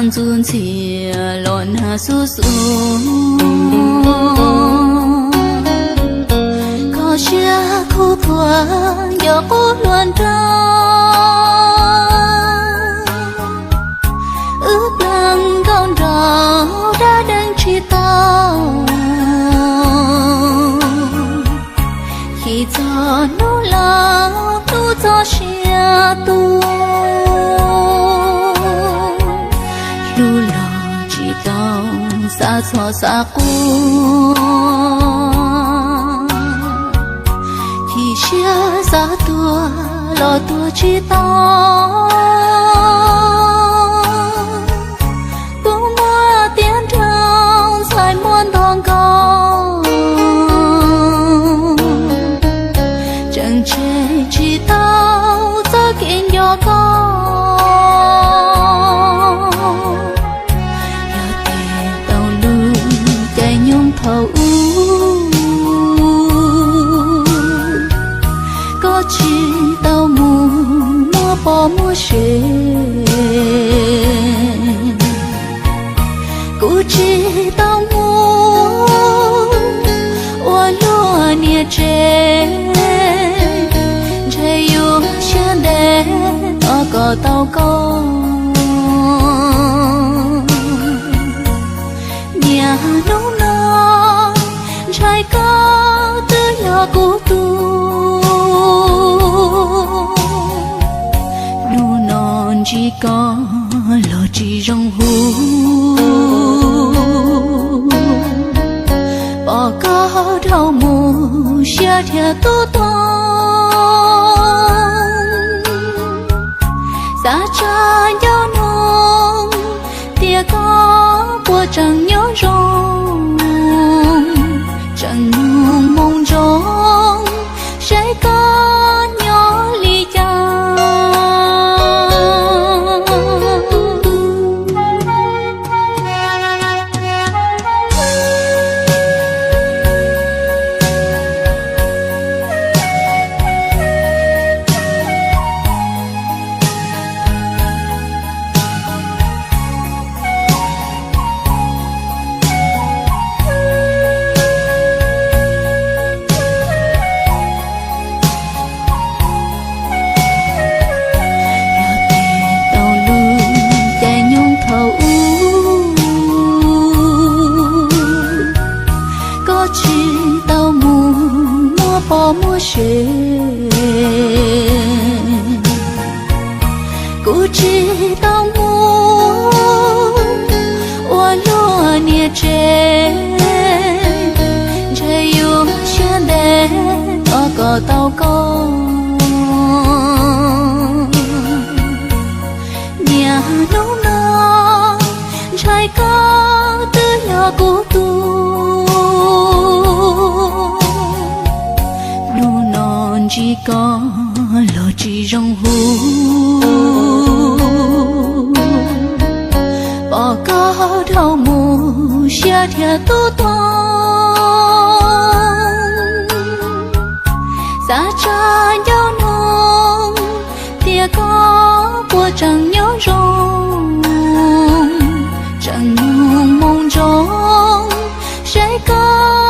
Ntxuj ntxhias los nag xub xub, kho siab khuv thuav nco qub hluas nraug. Wb plaub nkauj nraug dab deev tsis tau, chim txog hnub laus hnub txog sia tuaj. Hlub los tsis tau, xav txhos xav quav, chim siab xav tuag los tuag tsis tau. Kub muag tiab nraug ntxhais muaj ntog nkaus, tseem tseg tsis tau txoj kev nco koj. Yog tes tau lub caij nyoog thaum ub, koj tsis tau mus muaj poj muaj sev. Kuv tsis tau mus ua luag niam tsev, ntshe yuav siab ntev tos kom tau koj. Niaj hnub no ntshai koj twb yog kuv tus. Hnub no ntsib koj los tsis zoo hu, pom koj dhau mus siab dhia tub tuag. Xav tsa ncauj nug tias koj puas tseem nyob zoo, tseem nug moo ntsoov saib koj nyob li cas. Yog tes tau lub caij nyoog thaum ub, koj tsis tau mus muaj poj muaj sev. Kuv tsis tau mus ua luag niam tsev, ntshe yuav siab ntev tos kom tau koj. Niaj hnub no ntshai koj twb yog kuv tus. Hnub no ntsib koj los tsis zoo hu, pom koj dhau mus siab dhia tub tuag. Xav tsa ncauj nug tias koj puas tseem nyob zoo, tseem nug moo ntsoov saib koj